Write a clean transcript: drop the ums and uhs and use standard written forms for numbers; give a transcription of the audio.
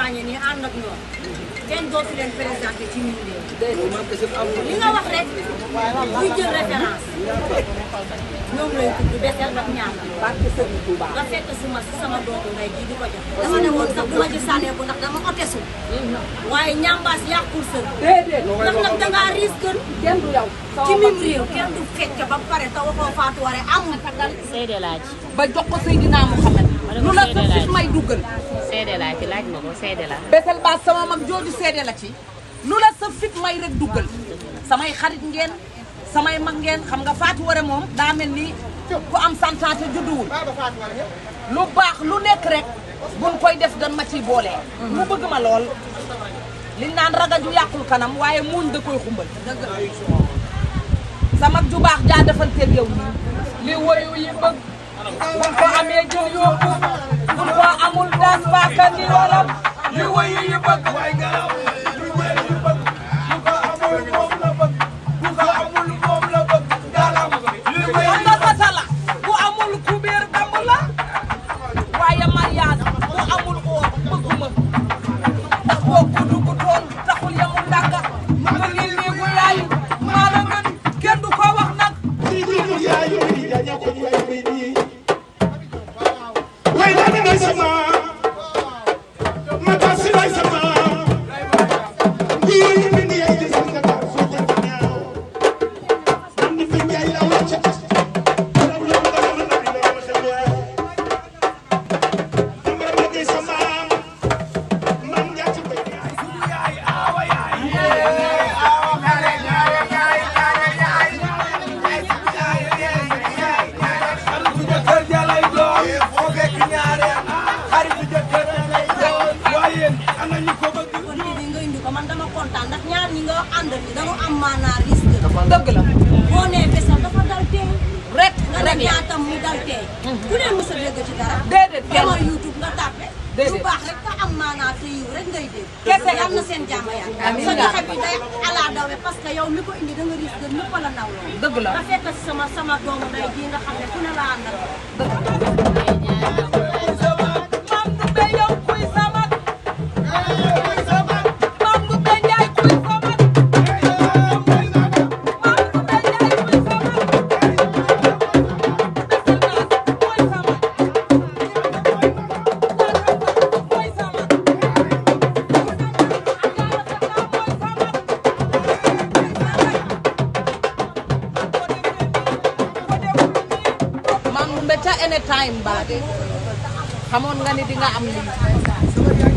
baa ngi nii ànd ak ñoom kenn dootu leen présenté ci ñun li nga wax rek buy jël référence ñoom lay tudd Bessél ak ñaar nga fekk suma si sama doomu ndey ji di ko jox dama ne woon sax du ma ci sànnee bu ndax dama ko tesu waaye ñambaas yàqul sër ndax nag dangaa risque kenn du yow ci mim réew kenn du fekk ba pare te waxoo Fatou Waré amul seede laaj ba jox ko Seydina Mouhamed lu la sa fit may duggal seede laa ci laaj ma ko seede la Bessél Bass sama mag jooju seede la ci lu la sa fit may rek duggal samay xarit ngeen samay mag ngeen xam nga Fatou Waré moom daa mel ni ku am santaate judduwul lu baax lu nekk rek buñ koy def dan ma ciy boole. mu bëgg ma lool liñ naan ragaju yàqul kanam waaye muuñ da koy xumbal sa mag ju baax jaa defanteeg yow nii li woyu yi bëgg buñ ko amee jël yóbbu buñ ko amul daas baaka ni walam li woyu yi bëgg dëgg la boo nee Bessél dafa dal tey rek nga ne ñaatam mu dal tey ku leen mës a dégg ci dara déedéet dama YouTube nga tàppe lu baax rek ka am maanaa te yiw rek ngay dégg kese am na seen jàmm yaa sa joxe bi day ala dawe parce que yow mi ko indi da nga risque de ñëpp la naw loolu dëgg la nga fekk sama doomu day ji nga xam ne ku ne la àndal anytime ba xamoon nga ni di nga am lii